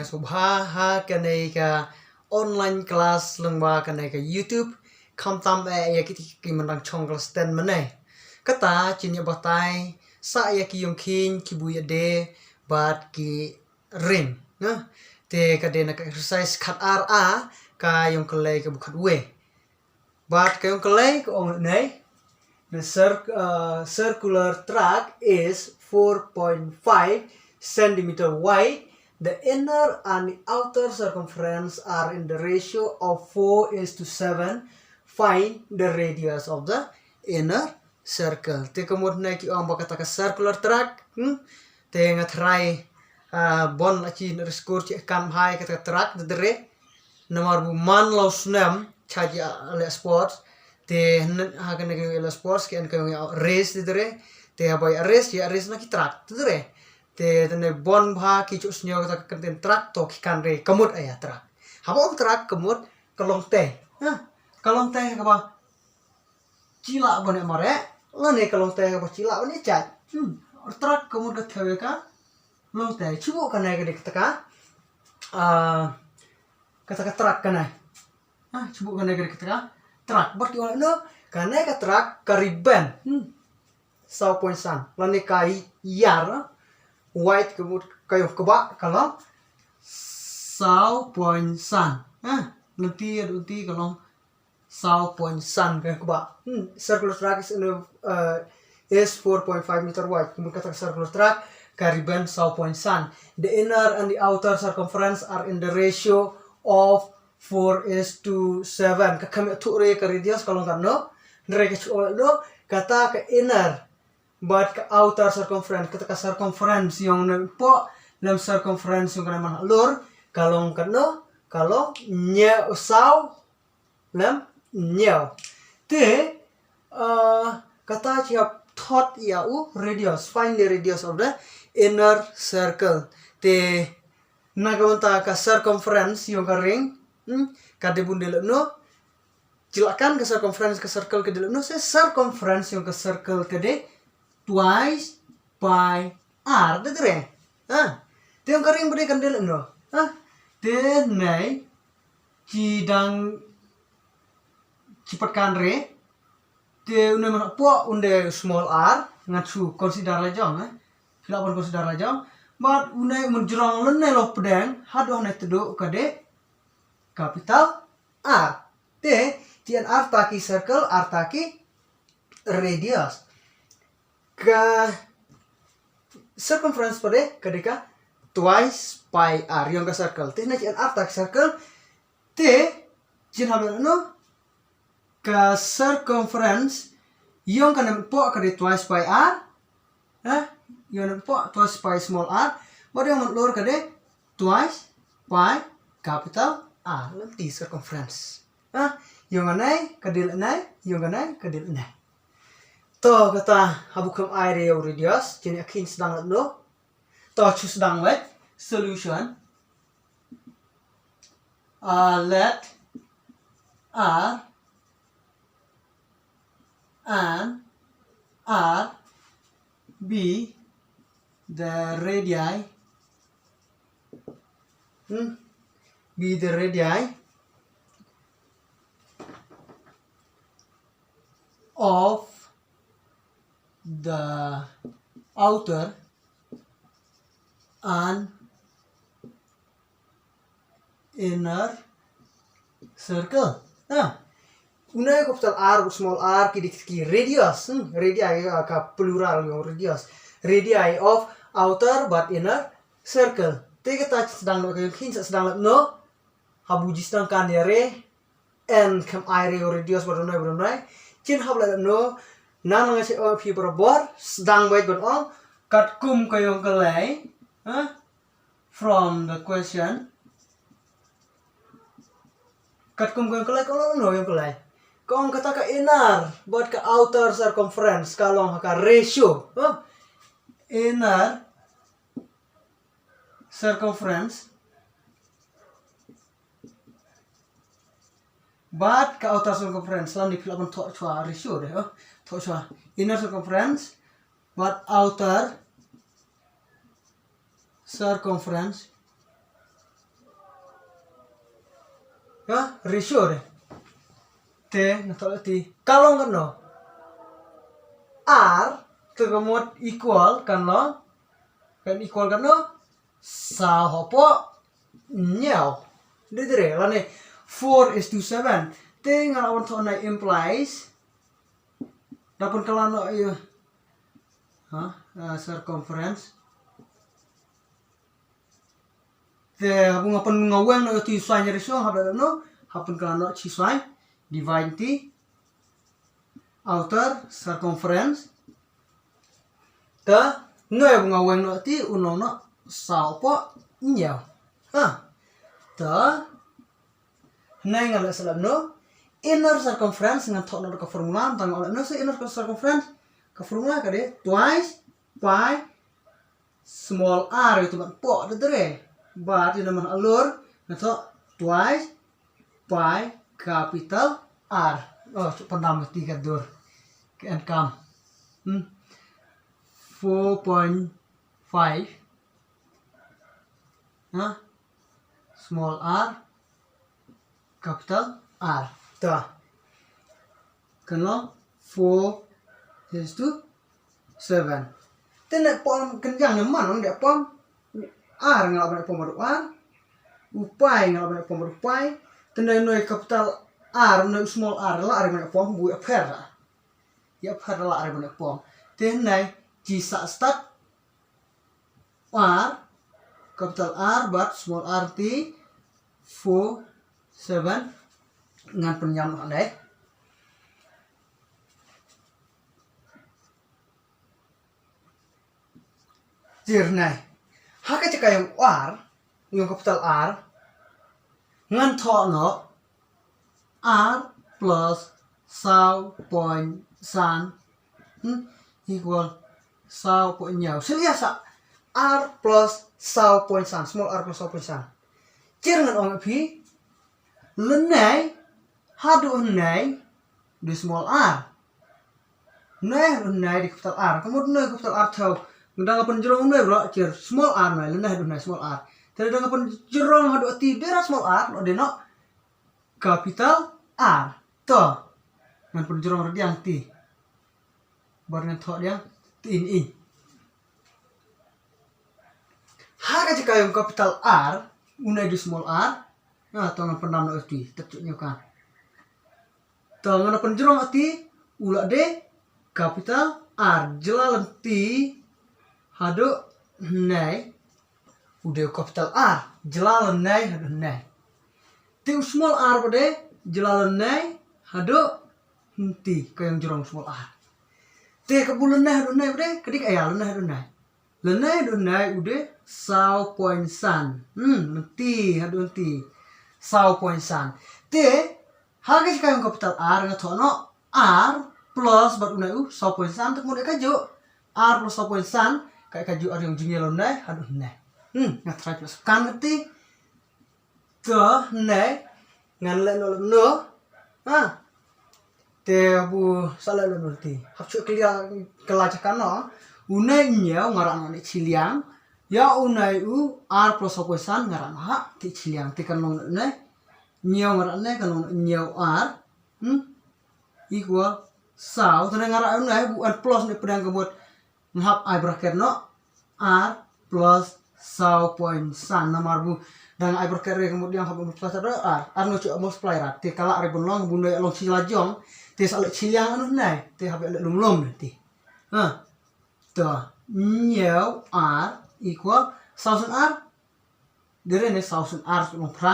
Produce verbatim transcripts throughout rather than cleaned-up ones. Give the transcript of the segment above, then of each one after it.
Sngewbha ha kane ka online class lyngba kane ka YouTube, khamtam eh ïa kito ki mynta shong class ten mynne. Kata ngin ïa batai sa ïa ki ïong khieñ, ki buh ïa de bad ki ring, na. Te ka dei na ka exercise khat ar a, ka ïong ka lei ka bukhat we. Bad ka ïong ka lei ka ong ne, the cir- uh, circular tract is four point five centimeter wide. The inner and the outer circumference are in the ratio of four is to seven. Find the radius of the inner circle. Te ka mut ne ki ong ba kata ka circular tract, hmm? Te nga tharai, ah, bun la ki na skur ki kan bha ïa kata ka tract, te dre. Namar ba man la u snem, cha ki leh sports. Te hynne ha kane ka ïong leh sports, ki ong ka ïong race, te dre. Te haba ïa race, ïa race na ki track, te dre. Te tene bun bha ki shu sngew kata ka kyntien track, to ki kan re, ka mut ïa track. Haba ong track, ka mut ka long tei. Ha? Ka long tei kaba chila bane mare, lane ka long tei kaba chila bane chait. Hmm. Track ka mut ka thew ïa ka long tei. Shu buh kane ka dei kata ka, ah, kata ka track kane. Ah, shu buh kane ka dei kata ka track. Bad ki ong no, kane ka track ka riben. Hmm. Saw point san. Lane ka ïar, ah. Wide ka mut ka ïong kaba ka long saw point san. Ah, lynti ïa lynti ka long saw point san ka ïong kaba. Hmm, circular tract is, in a, uh, is four point five meter wide. Ka mut kata ka circular tract ka riben saw point san. The inner and the outer circumference are in the ratio of four is to seven. Ka kham ïathuh re ka radius ka long katno. Hynrei ka shu ong no, kata ka inner bad ka outer circumference, kata ka circumference ïong ne poh lem circumference ïong kane man lor, ka long katno, ka long hynñiew, saw lem hynñiew. Te, uh, kata ki hap thot ïa u radius, find the radius of the inner circle. Te na ka bynta ka circumference ïong ka ring, hmm, ka dei bun dei lano, Jilakan ka circumference ka circle ka dei lano, se circumference ïong ka circle ka dei twice pi r, te dre. Ha? Te ïong ka ring ba dei kan dei lano. Ha? Te nei ki dang ki pat kan re. Te une man poh un dei small r, ngan shu consider la jong, eh. Phi lah ban consider la jong. Bad une man jrong lane lo pdeng, haduh ne tduh ka dei capital R. Te, te yn arta ki circle, arta ki radius. Ka circumference pat de, ka dei ka twice pi r, ïong ka circle. Te, na ki yn arta ki circle, te, jin hap lano, ka circumference, ïong kane poh ka dei twice pi r, eh, ïong kane poh twice pi small r, bad ïong man lor ka dei twice pi capital R, lane circumference. Eh, ïong kane ka dei lane, ïong kane ka dei lane. To kata haba kham ai re ïa u radius, jin ïa khin sdang lano. To shu sdang wei, solution. Uh, let R and R be the radii, hmm, be the radii of the outer and inner circle. Ha. Une capital R, small r, ki dei ki radius, hmm, radii, ah, ka plural ïong radius. Radii of outer bad inner circle. Te kata sdang lano, ka ïong khin sdang lano. Haba u ji sdang kan ïa re, yn kham ai re ïa u radius ba don nai, ba don nai. Jin hap lano, nang nang che ong phi barabor, sdang beit ban ong, katkum ka ïong ka lei, ha? From the question. Katkum ka ïong ka lei, ka ong lano ïong ka lei. Ka ong kata ka inner bad ka outer circumference, ka long ha ka ratio, ha? Inner circumference bad ka outer circumference, lane phi lah ban thoh shuwa ratio de, oh, thoh shuwa. Inner circumference bad outer circumference ka ratio de. Te nga thoh lehti ka long katno? R te ka mut equal kan long, kan equal katno? Saw hapoh hynñiew. Dei dei lane four is to seven. Te nga la wan thoh na implies. Da pynkylla noh ïa, ha, uh, circumference. Te haba nga pyn, nga weng noh ïa uti u sign ratio, haba lehno, haba pynkylla noh shi sign, divide ti outer circumference. Te nai ba nga weng noh ti un long noh saw hapoh hynñiew. Ha. Te nai nga leh sa lehno inner circumference, ngan thoh noh ka formula, tang nga lehno sa inner circumference, ka formula ka dei twice pi small r, ïa tu ban poh da dre. Bad ïa na man alur nga thoh twice pi capital R. Oh, tu pandam mesti ka dur. Ka enkam. Hmm. Four point five. Ha? Small r, capital R. Ta. Kan long four is to seven. Te ne pom kan jang ne man ong de pom. R nga la ban pom bad u R. U pi nga la ban pom bad u pi. Te ne noi capital R, noi small r la ar ban pom bu ïa pher la. Ïa pher la ar ban pom. Te ne ji sa start R, capital R bad small r ti four seven. Ngan pynïam noh ne. Jir ne. Ha ka jaka ïa u R, ïa u capital R, ngan thoh noh R plus saw point san, hmm, equal saw point hynñiew. Syllia sa R plus saw point san, small r plus saw point san. Jir ngan ong ïa phi, lynne haduh hynne dei small r. Hynne haduh hynne dei capital R. Ka mut hynne capital R thaw. Nga dang pynjrong hynne bro, jir small r hynne, lynne haduh hynne small r. Te dang pynjrong haduh ti dei ra small r, noh dei noh capital R. To. Ngan pynjrong rdiang ti. Bad ngan thoh diang ti in in. Ha ka jaka ïa u capital R, une dei small r. Na, to ngan pyndam noh ti, tet cut ñiew kan. To ngan pynjrong ti, u la dei capital R, jylla lynti haduh hynne. U dei u capital R, jylla lynne haduh hynne. Te u small r ba dei, jylla lynne haduh hynti, ka ïa jrong small r. Te ka bu lynne haduh hynne ba dei, ka dei ka ïa lynne haduh hynne. Lynne haduh hynne u dei saw point san. Hmm, lynti haduh hynti. Saw point san. Te ha ka jaka ïa u capital R nga thoh noh R plus bad une u saw point san, te ka mut ïa kajuh. R plus saw point san, ka ïa kajuh ar ïa u jingïalynne haduh hynne. Hmm, nga try pynskhem kati. To, ne, ngan leh noh lem noh. Ha. Te bu sa leh lem noh ti. Hap shu clear ka la jaka noh. Une hynñiew nga rah noh ne shiliang. Ïa une u R plus saw point san nga rah noh ha te shiliang. Te kan long ne. Hynñiew nga rah ne, kan long hynñiew R. Hmm? Equal saw. Te ne nga rah une bu un plus ne pdeng ka mut. Nga hap ai bracket noh, R plus saw point san, namar bu dang ai bracket re ka mut diang hap multiply sa R, R noh shu multiply ra, te ka lah re ban long bu ne long shi la jong, te sa leh shiliang noh ne, te hap leh lum lum ne te. Ha. To, hynñiew R equal saw san R. Dere ne saw san R shu long phra.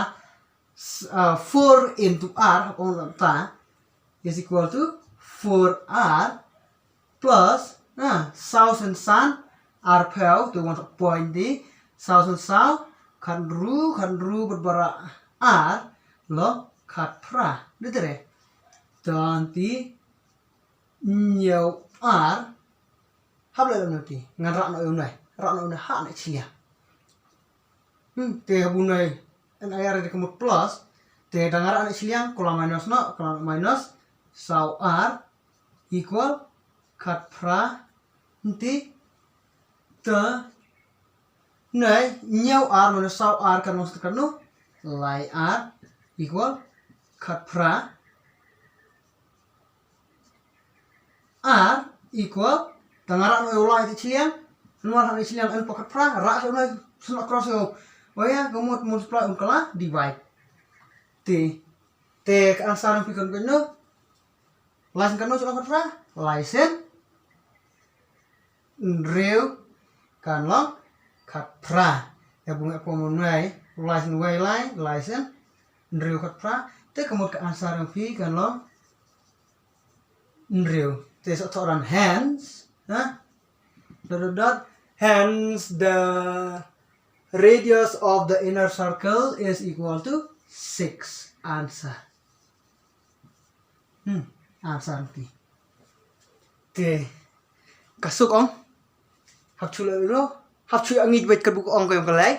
S-, uh, four into R, hap ong lam ta, is equal to four R plus, ah, saw san san, R phew, te wan point di, saw san saw, khatynru, khatynru bad baroh R, long khatphra. Dei te re. Te hynñiew R, hap leh lem noh ti, ngan rah noh ïa une, rah noh ïa une ha ne shiliang. Hmm, te ha bu ne, N I R dei ka mut plus, te dang rah ne shiliang, ka la minus noh, ka la minus, saw R equal khatphra, nti, te, ne, hynñiew R minus saw R kan long sa katno, lai R, equal khatphra. Ar equal, tang nga rah noh ïa u lai te chiliang, hynrei ha chiliang yn pok khatphra, rah sha u lai, shu cross ïa u. Ïa, ka mut multiply um kylla divide. Te, te ka answer jong phi kan kano? Lai sien kano shu khatphra? Lai sien hynriew kan long khatphra. Ïa bun ïa pom nai, lai sien wei lai, lai sien hynriew khatphra. Te ka mut ka answer jong phi kan long hynriew. Te sa thoh ran hence, ha? Dot, dot, dot. Hence the radius of the inner circle is equal to six. Answer. Hmm, answer ki. Te, ka suk ong. Hap chu la ro. Hap chu angi bait ka buk ong ka yong ka lai.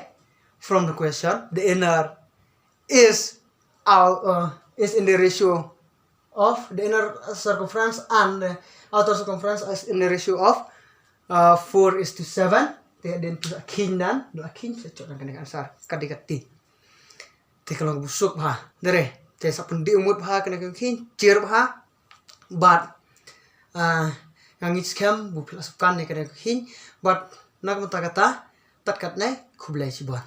From the question, the inner is out, uh, is in the ratio of the inner circumference and the outer circumference is in the ratio of, uh, four is to seven. Te den tu akin dan, do akin sa chot dan kane answer. Kadi kati. Te ka long busuk bha. Dere, te sa pun di umut bha kane ka kin, cheer bha. But, uh, ngi skhem bu phi la suk kan ne kane ka kin. But, na ka mata kata, tat kat ne, khublei chibon.